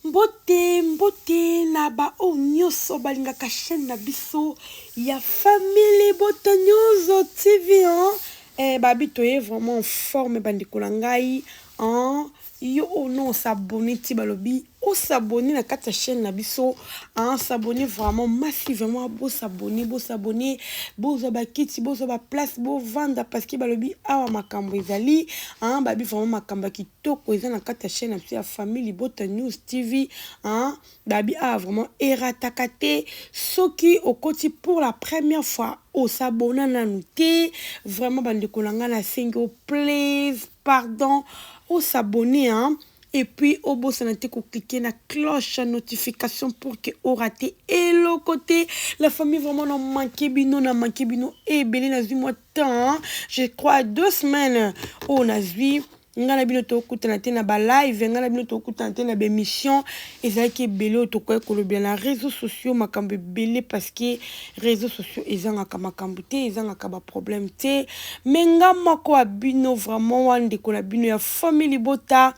Mbote mbote na ba oyo nioso balingaka chaine na biso ya famille libota nioso TV hein eh babi toye vraiment en forme bandeko na ngai hein yo oyo non s'abonner ti balobi osabonner na kati ya chaîne na biso hein s'abonner vraiment massivement bosabonner bosabonner bozwa bakiti bozwa baplace bovanda parce que balobi awa makambo ezali hein babi vraiment makambo ya kitoko eza na kati ya chaîne na biso ya famille libota news tv hein babi awa vraiment erataka te soki okoti pour la première fois osabona nanu te vraiment bandeko na ngai nasengi o please pardon osabone hein et puis obosana te kocliquer na cloche ya notification pour que orate eloko te. La famille, vraiment na manqué bino, na manqué bino ebele. Nazwi mwa temps, je crois 2 semaines oyo nazwi ngai na bino tokutana te na balive, ngai na bino tokutana te na baémission. Ezalaki ebele oyo tokoki kolobela na réseaux sociaux, makambo ebele, parce que réseaux sociaux ezangaka makambo te, ezangaka baproblème te. Mais nga moko ya bino vraiment wa ndeko na bino ya famille libota,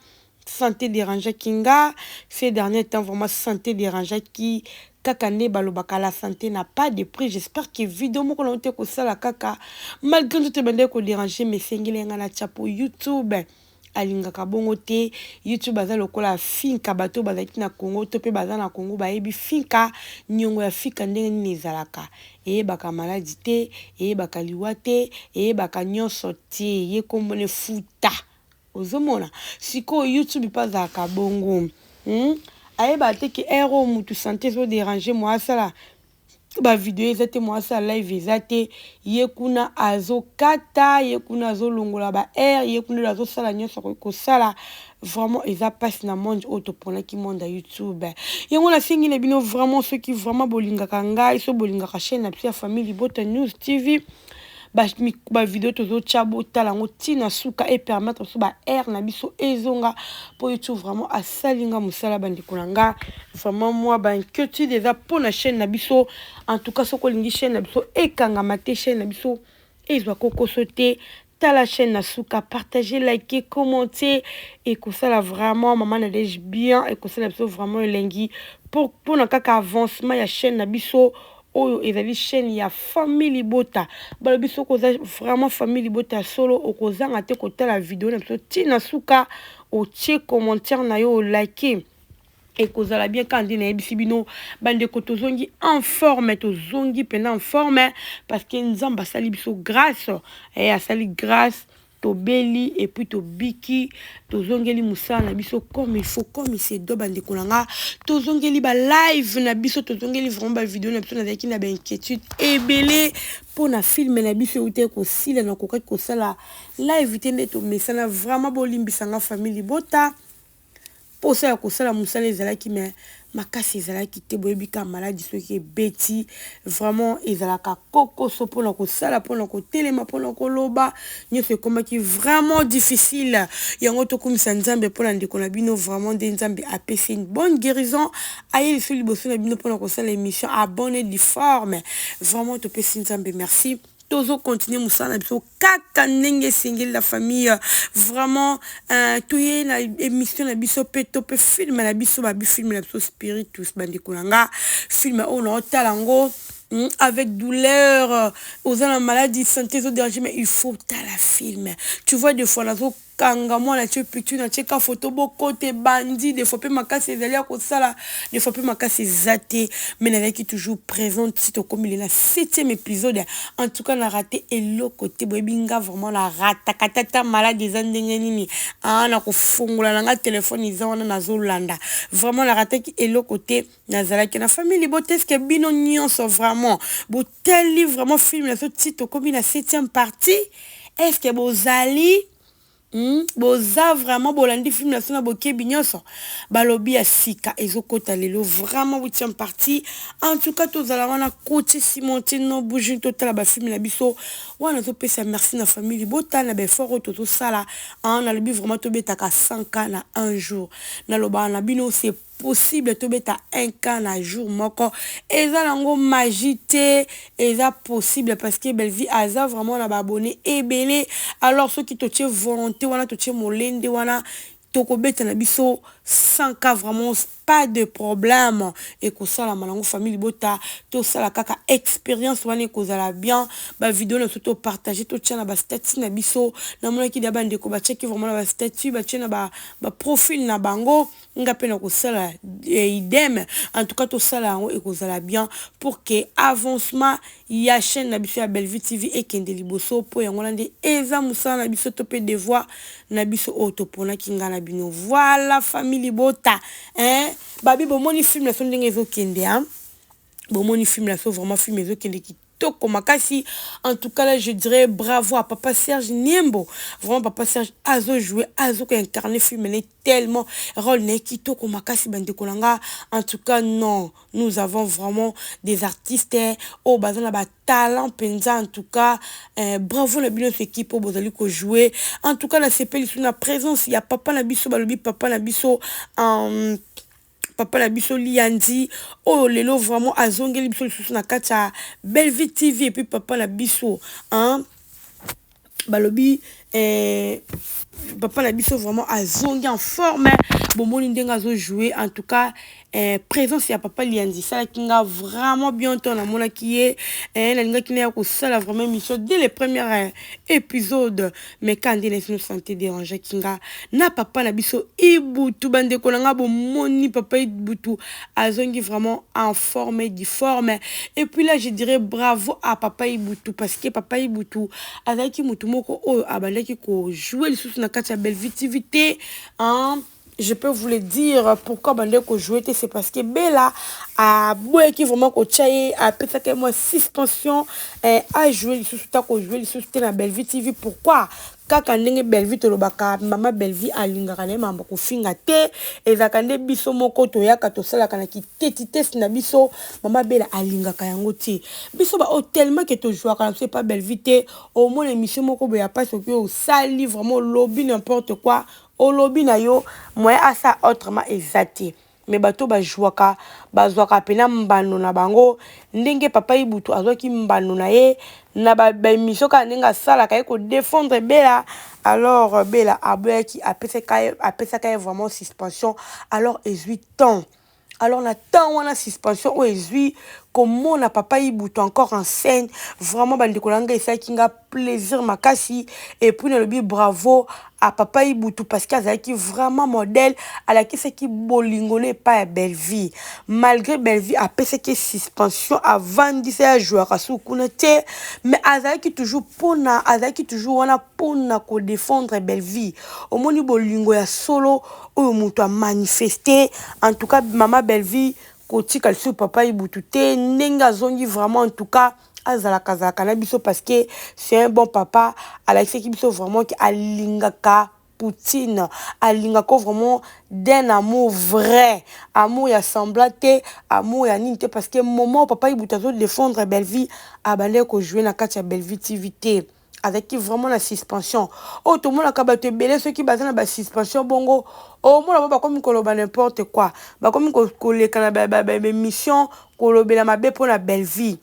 santé dérangeaki nga ces derniers temps. Vraiment santé dérangeaki kaka nde balobaka, la santé n'a pas de prix. J'espère que video moko nango te kosala kaka malgré nzoto ebandaki kodéranger, mais esengeli nga na tia po YouTube alingaka bongo te. YouTube aza lokola finka. Bato bazalaki na Congo to mpe baza na Congo bayebi finka, niongo ya fika ndenge nini ezalaka. Eyebaka maladi te, eyebaka liwa te, eyebaka nyonso te. Ye kombona futa. Ozomona sikoyo YouTube mpe azalaka bongo, Ayebaka te ke heure oyo mutu santé ezodéranger, mo asala bavideo eza te, mo asala live eza te. Ye kuna azokata, ye kuna azolongola ba aire, ye kuna azosala nyonso akoki kosala. Vraiment eza mpasi na monde oyo toponaki, monde ya YouTube. Yango nasengi na bino vraiment, soki vraiment bolingaka ngai, so bolingaka chaîne na biso ya famille libota news TV, bavideo tozotya, botala yango ntina suka epermettre biso baare na biso ezonga, mpo YouTube vraiment asali nga mosala. Bandeko na nga, vraiment mwa bainquiétude eza mpona chaîne na biso. En tout cas, soki olingi chaîne na biso ekangama te, chaîne na biso ezwa kokoso te, tala chaîne na suka, partager, liker, commenter, ekosala vraiment mama Nadege bien, ekosala biso vraiment elengi mpona kaka avancement ya chaîne na biso oyo ezali chaîne ya famille libota. Balobi soki oza vraiment famille libota ya solo, okozanga te kotala video na biso ntina suka, otie commentaire na yo, olike, ekozala bien. Kaka nde nayebisi bino bandeko, tozongi en forme, tozongi mpenza en forme, parce que Nzambe asali biso grâce, asali grâce. Tobeli et puis tobiki, tozongeli mosala na biso comme il faut, comme il se doit. Bandeko na nga, tozongeli balive na biso, tozongeli vraiment bavideo na biso. Nazalaki na bainquiétude ebele mpo na film na biso euti kosila, nakokaki kosala live te nde tomesana. Vraiment bolimbisanga, famille libota. Mposa ya kosala mosala ezalaki, mais makasi ezalaki te. Boyebi kaka maladi soki ebeti, vraiment ezalaka kokoso mpona kosala, mpona kotelema, mpona koloba, nyonso ekomaki vraiment difficile. Yango tokumisa Nzambe mpona ndeko na bino. Vraiment nde Nzambe apesi une bonne guérison, aye liso liboso na bino mpona kosala émission en bonne et due forme. Vraiment topesi Nzambe merci. Tozocontinuer mosala na biso kaka ndenge esengeli. La famille, vraiment toye na émission na biso mpe to mpe film na biso. Babi film na biso Spiritus. Bandeko na nga, film oyo naotala yango avec douleur. Oza na maladie, santé ezodéranger, mais il faut tala film. Tu vois, des fois nazo kanga mwana, tie picture, natie ka photo, bokote ebandi. Des fois mpe makasi ezali ya kosala, des fois mpe makasi eza te, mais nazalaki toujours présente. Si tokomi na septième épisode, en tout cas na raté eloko te. Boyebi nga vraiment na rataka tata malade eza ndenge nini, na kofongola na nga telefone eza wana, nazolanda. Vraiment na rataki eloko te, nazalaki na famille libota. Eske bino nyonso vraiment botali vraiment film na so ti tokomi na septième partie? Est-ce bozali, Boza vraiment bolandi film na so na bokebi nyonso? Balobi ya sika ezokota lelo, vraiment huitième partie. En tout cas tozala wana koti simonti no bouge, totala bafilm na biso wana. Topesa merci na famille libota na baeffort oyo tozosala. Nalobi vraiment tobetaka 100 K na un jour. Nalobaka na bino, c'est possible tobeta 1 K na jour moko. Eza nango magie te, eza possible, parce que Bellevie aza vraiment na baabonné ebele. Alors soki totie volonté wana, totie molende wana, tokobeta na biso. 100K vraiment pas de problème ekosalama nango. Famille libota, tosala kaka expérience wana, ekozala bien. Bavideo na biso topartage, totia na bastatut na biso. Namonaki da bandeko batiaki vraiment na bastatut, batie na baprofil na bango. Nga mpe na kosala idem. En tout cas, tosala yango, ekozala bien pour que avancement ya chaîne na biso ya Bellevue TV ekende liboso, mpo yango wana nde eza mosala na biso to mpe devoir na biso oyo toponaki nga na bino. Voilà, famille libota, hein? Babi, bomoni film na so ndenge ezokende, hein? Bomoni film na so, vraiment film ezokende kitoko makasi. En tout cas, là, je dirais bravo à papa Serge Niembo. Vraiment, papa Serge azo jouer, azo incarner film ne tellement rôle ne kitoko makasi, bandeko na nga. En tout cas, non, nous avons vraiment des artistes oyo baza na batalent mpenza. En tout cas, bravo na bino équipe oyo bozali kojouer. En tout cas, nasepeli lisusu na présence ya papa na biso. Balobi papa na biso, papa na biso Liandi oyo lelo vraiment azongeli biso lisusu na kati ya Bellevue TV. Et puis papa na biso, hein? Balobi papa na biso vraiment azongi en forme. Bomoni ndenge azojouer. En tout cas, présence ya papa Lianzi esalaki nga vraiment bien. Ntango namonaki ye, nalingaki na ya kosala vraiment émission dès le premier épisode, mais ka nde na sino santé dérangeaki nga. Na papa na biso Ibutu, bandeko na nga, bomoni papa Ibutu azongi vraiment en forme et difforme. Et puis là, je dirais bravo à papa Ibutu, parce que papa Ibutu azalaki motu moko oyo abandaki kojouer lisusu na kati ya Bellevue TV te, hein? Je peux vous le dire pourquoi bande kojouer te, c'est parce que Bella aboyaki vraiment kotia ye, apesaki mwa suspension, ajouer lisusu ta kojouer lisusu te na Bellevue TV. Pourquoi? Kaka ndenge Bellevue tolobaka, mama Bellevue alingaka na ye makambo kofinga te. Ezalaka nde biso moko toyaka tosalaka na kitetitesi na biso. Mama Bela alingaka yango te. Biso baoyo tellement ke tozwaka na biso epa Bellevue te, omona émission moko boye ya pasi, oki osali vraiment, olobi n'importe quoi, olobi na yo, moyen asa autrement eza te. Me bato bazwaka, bazwaka mpena mbano na bango. Ndenge papa Ibutu azwaki mbano na ye na baémission, kaka ndenge asalaka ye kodéfendre Bela, alors Bela aboyaki, apesaka ye vraiment suspension. Alors ezwi temps. Alors na temps wana, suspension oyo ezwi, komona papa Ibutu encore en scène, vraiment, bandeko na ngai, esalaki nga plaisir makasi. Et puis nalobi bravo à papa Ibutu, parce que azalaki vraiment modèle, alakisaki bolingo na epai ya Bellevue. Malgré Bellevue apesaki suspension, avandisa ye, ajouaka su kuna te, mais azalaki toujours mpona, azalaki toujours wana mpona kodéfendre Bellevue. Omoni bolingo ya solo oyo moto amanifeste. En tout cas, mama Bellevue kotika lisusu papa Ibutu te. Ndenge azongi vraiment, en tout cas, azalaka azalaka na biso, parce que c'est un bon papa. Alakisaki biso vraiment ke alingaka Poutine, alingaka vraiment d'un amour vrai, amour ya semblant te, amour ya nini te. Parce que moment papa Ibutu azodéfendre Bellevue, abandaki kojouer na kati ya Bellevue TV te, azalaki vraiment na suspension. Oyo tomonaka bato ebele, soki baza na basuspension bongo, omona bo bakomi koloba n'importe quoi, bakomi koleka na baémission, kolobela mabe mpona Bellevue.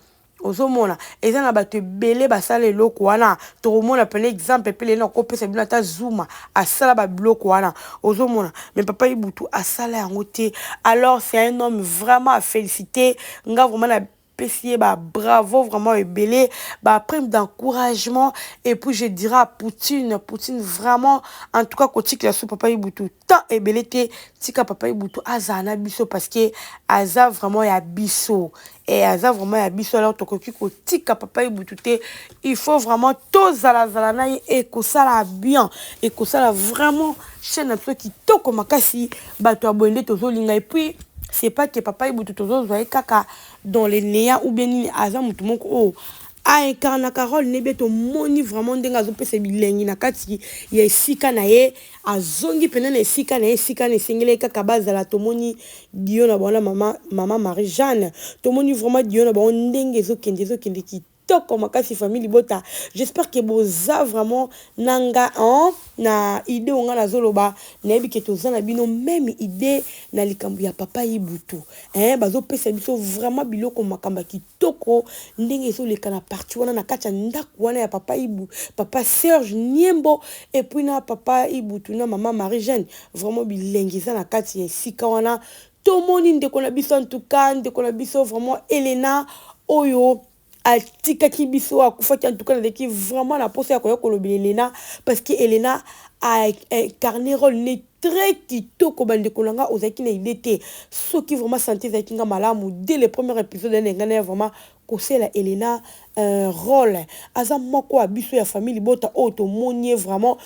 Ozomona eza na bato ebele basala eloko wana. Tokomona pene exemple mpe lelo nakopesa bino, ata Zuma asala babiloko wana, ozomona. Mais papa Ibutu asala yango te. Alors c'est un homme vraiment à féliciter. Nga vraiment na pesi ye bravo vraiment ebele, baprime d'encouragement. Et puis je dirais à Poutine, Poutine vraiment, en tout cas, kotikela so papa Ibutu temps ebele te. Tika papa Ibutu azala na biso, parce que aza vraiment ya biso e aza vraiment ya biso. Alors tokoki kotika papa Ibutu te. Il faut vraiment tozalazala na ye, ekosala bien, ekosala vraiment chaîne na biso kitoko makasi. Bato ya boye nde tozolinga. Et puis c'est pas que papa Ibutu tozozwa ye kaka dans le néant ou bien nini. Aza motu moko oyo aincarnaka rôle ne be. Tomoni vraiment ndenge azopesa bilengi na kati ya esika na ye. Azongi mpena na esika na ye, esika na esengeli ye kaka bazala. Tomoni dio na bango na mama, mama Marie Jeanne. Tomoni vraiment dio na bango ndenge ezokende, ezokende kitoko. kitoko makasi. Famille libota, j'espère que boza vraiment na nga, hein? Na idée oyo nga nazoloba, nayebi ke toza na bino même idée na likambo ya papa Ibutu, hein? Bazopesa biso vraiment biloko, makambo ya kitoko ndenge ezoleka na partie wana, na kati ya ndako wana ya papa Ibu, papa Serge Niembo et puis na papa Ibutu na mama Marie Jeanne. Vraiment bilengi eza na kati ya esika wana. Tomoni ndeko na biso, en tout cas ndeko na biso vraiment Elena oyo atikaki biso, akufaki. En tout cas nazalaki vraiment na posa ya koya kolobela Elena, parce que Elena aincarné rôle ne très kitoko. Bandeko na nga, ozalaki na idée te. Soki vraiment santé ezalaki nga malamu, dès le premier épisode na ngai na vraiment kosala Elena rôle. Aza moko ya biso ya famille libota oyo tomoni ye vraiment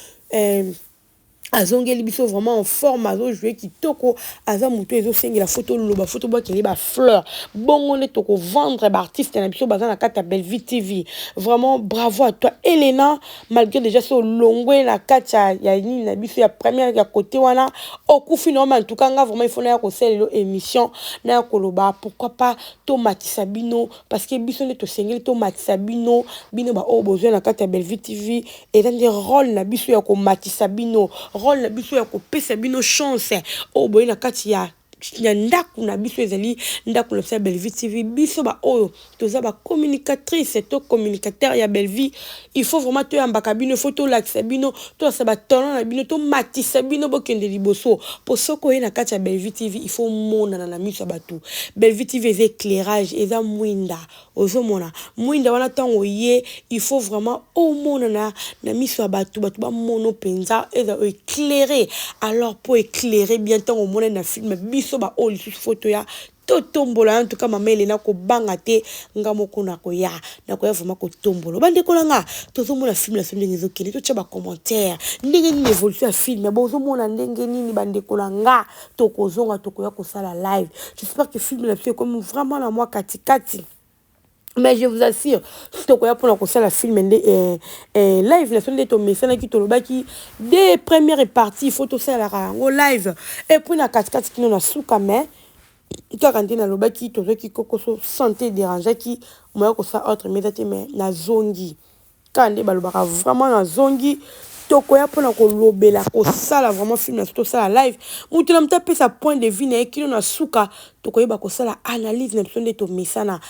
azongeli biso vraiment en forme, azojoue kitoko. Aza moto ezosengela fo toloba, fo tobwakeli bafleur. Bongo nde tokovendre baartiste na biso baza na kati ya Bellevue TV. Vraiment bravo à toi Elena, malgré déjà so olongwe na kati ya nini na biso ya première ya côté wana, okufi na oma. En tout cas nga vraiment il faut naya kosala lelo émission, naya koloba pourquoi pas tomatisa bino, parce que biso nde tosengeli tomatisa bino. Bino baoyo bozwa na kati ya Bellevue TV, eza nde rôle na biso ya komatisa bino, rôle na biso ya kopesa bino chance oyo boye na kati ya ndako na biso. Ezali ndako na biso ya Bellevue TV. Biso baoyo toza bacommunicatrice to communicateur ya Bellevue, il faut vraiment toyambaka bino, il faut tolakisa bino, tolakisa batalent na bino, tomatisa bino, bokende liboso. Mpo soki oye na kati ya Bellevue TV, il faut monana na miso ya bato. Bellevue TV eza éclairage, eza mwinda. Ozomona mwinda wana, ntango oye, il faut vraiment omonana na miso ya bato, bato bamona mpenza, eza éclairé. Alors mpo éclairé bien, ntango omonani na film, biso baoyo lisusu fo toya totombola. En tout cas mama Elena, kobanga te, nga moko nakoya, nakoya vraiment kotombola. Bandeko na nga, tozomona film na so ndenge ezokende. Totya bacommentaire ndenge nini évolution ya film bozomona ndenge nini. Bandeko na nga, tokozonga, tokoya kosala live. J'espère que film na biso ekomi vraiment na mwa katikati, mais je vous assure, tokoya mpona kosala film nde live na so nde tomesanaki. Tolobaki de première partie, il faut tosalaka yango live et puis na katikati kino na suka. Mais kaka nde nalobaki, tozwaki kokoso, santé dérangeaki, moya kosala autre meza te. Mais nazongi kaka nde balobaka, vraiment nazongi. Tokoya mpona kolobela, kosala vraiment film na so, tosala live, moto na moto apesa point de vue na ye kino na suka. Tokoyeba kosala analyse na biso nde tomesana,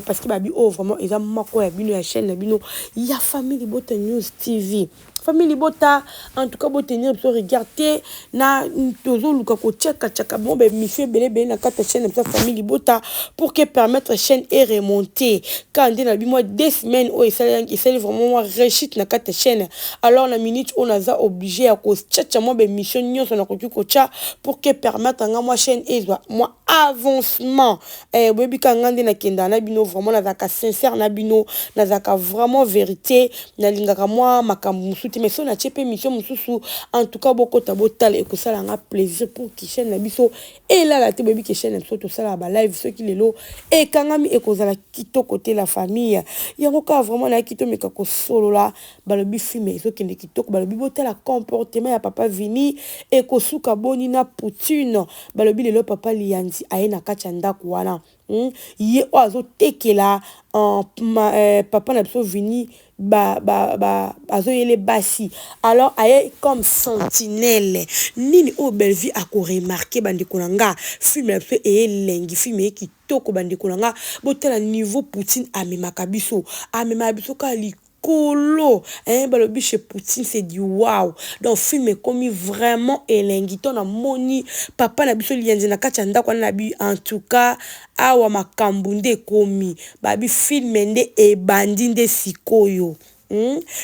parce que babi oyo vraiment eza moko ya bino, ya chaîne na bino ya Famille Libota News TV. Famille libota, en tout cas botenir biso rigueur te na tozoluka kotiakatiaka bon baémission ebele ebele na kati ya chaîne na biso ya Famille Libota, pour que permettre chaîne eremonter. Kaka nde na bi mwa 2 semaines oyo esali vraiment mwa réussite na kati ya chaîne. Alors na minute oyo naza obligé ya kotiatia mwa baémission nyonso nakoki kotia pour que permettre nga mwa chaîne ezwa mwa avancement. Boyebi kaka nga nde nakendaka na bino, vraiment nazalaka sincère na bino, nazalaka vraiment vérité, nalingaka mwa makambo mosusu te. Mais so natie mpe émission mosusu, en tout cas bokota botala, ekosala nga plaisir pour que chaîne na biso elala te. Boyebi ke chaîne na biso tosalaka balive, soki lelo ekangami ekozala kitoko te. La famille, yango kaka vraiment nayaki tomeka kosolola. Balobi film ezokende kitoko, balobi botala comportement ya papa Vini, ekosuka boni na Poutine. Balobi lelo papa Lianzi aye na kati ya ndako wana, Ye oyo azotekela papa na biso Vini ba, azoyele basi. Alors aye comme sentinelle. Nini oyo Bellevue akoremarquer? Bandeko na nga, film na biso eyelengi, film eye kitoko. Bandeko na nga, botala niveau Poutine amemaka biso, amemaka biso kaka likolo, hein. Balobi chez Poutine c'est du wow. Donc film ekomi vraiment elengi. To namoni papa na biso Lianzi na kati ya ndako wana, na bi en tout cas awa makambo nde ekomi. Babi film nde ebandi nde sikoyo,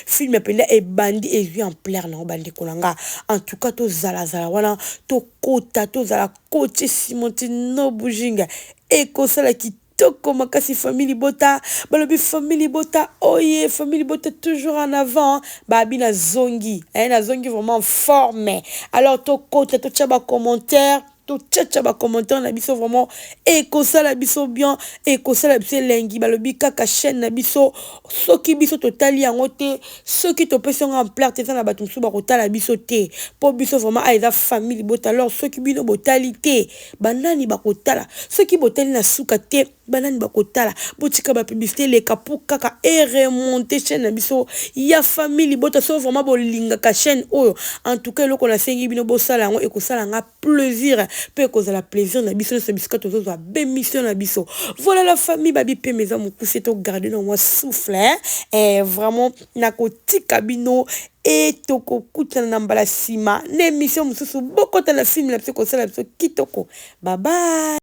Film mpenza ebandi, ezwi ampleur nango. Bandeko na nga, en tout cas tozalazala wana, tokota, tozala kotie nsima ti no bujinga, ekosala kitoko makasi. Famille libota, balobi famille libota oye, famille libota toujours en avant. Babi nazongi, nazongi vraiment forme. Alors tokota, totia bacommentaire. Totiatia bacommentaire na biso, vraiment ekosala biso bien, ekosala biso elengi. Balobi kaka chaîne na biso, soki biso totali yango te, soki topesi yango ampleur te, eza na bato mosusu bakotala biso te. Mpo biso vraiment a eza famille libota. Alors soki bino botali te, banani bakotala? Soki botali na suka te, banani bakotala? Botika bapublicité eleka mpo kaka eremonte chaîne na biso ya famille libota. So vraiment bolingaka chaîne oyo, en tout cas eloko nasengi bino, bosala yango, ekosala nga plaisir mpe ekozala plaisir na biso nyonso bisika tozozwa bémission na biso. Voilà la famille, babi peme eza mokuse, togarde na mwa souffle, eh, vraiment nakotika bino e tokokutana na mbala nsima na émission mosusu. Bokota na film na biso, ekosala biso kitoko. Babai.